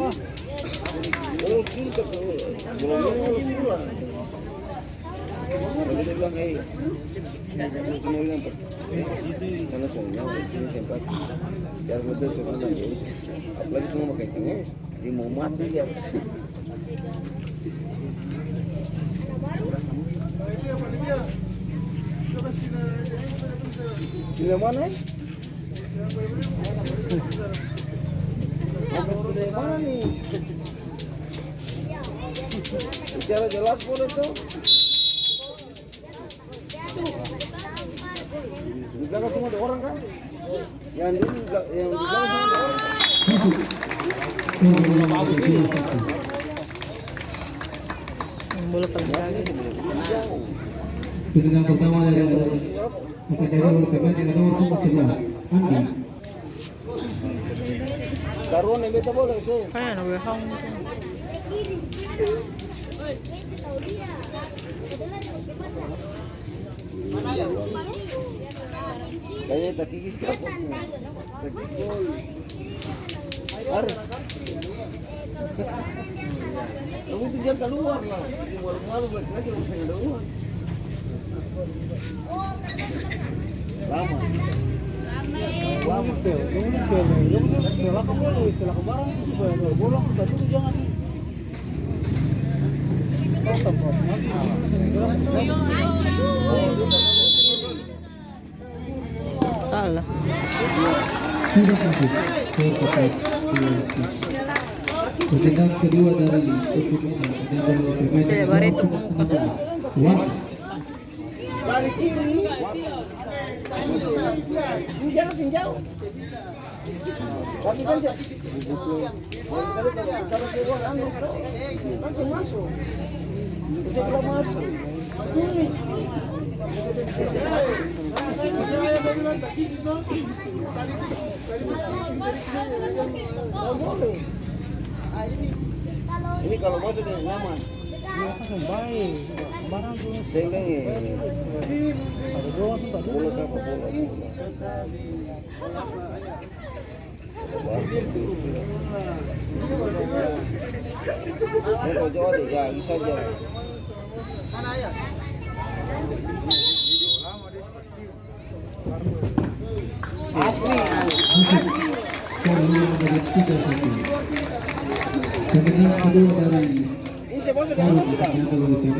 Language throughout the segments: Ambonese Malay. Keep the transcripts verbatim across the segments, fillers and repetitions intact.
Terus dulu ke, belum ini harus pulang. Jadi dia bilang, "Hei, semua bilang, sana semua, sini sempat." Secara lebih cuma enam puluh. Apalagi cuma pakai Chinese, dia mau mati dia. Sini mana, eh? Bicara jelas boleh tuh. Di belakang semua ada orang kan? Yang di, yang di belakang semua ada orang. Bola paling kaget. Tendangan pertama dari Oke, jadi, pemain yang nomor punggung sebelas, Andi. Taruhan yang beta boleh, so. Kayaknya lebih hong. Kayaknya tak kikis, tak kikis. Harus. Kamu tuh jangan keluar lah. Di malu-malu laki-laki orang seng ada uang. Lama. Lama. Setel, setel, setel apa boleh? Setel apa barang itu supaya bola kita dulu jangan. Salah. Tidak masuk. Skor tetap dua nol. Pertandingan kedua dari Oku Mena, pertandingan dari pemain nomor punggung enam belas. Wan. Dari kiri. Ini jalan seng jauh. Tapi kan ini kalau masuk yang nyaman. Seng, eh. Bola apa, bola?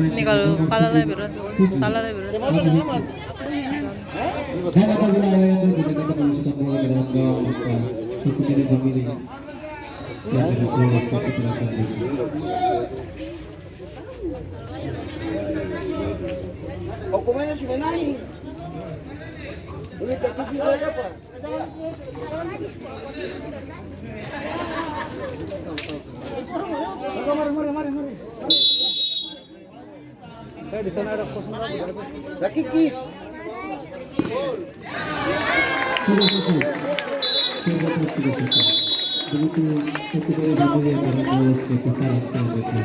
Ini kalau kalah lai berat, salah lai berat. Dan apabila ada yang berkata-kata memasukkan bola ke dalam gawang, maka hukum ini famili yang ada bola seperti penonton. Hukum ini sudah nangis. Ini tertuju oleh apa? Eh, di sana ada kosong lagi, ada kosong. Rakikis. Sudah selesai. Sudah selesai. Begitu satu dari Mamuya barang lolos ke putaran selanjutnya.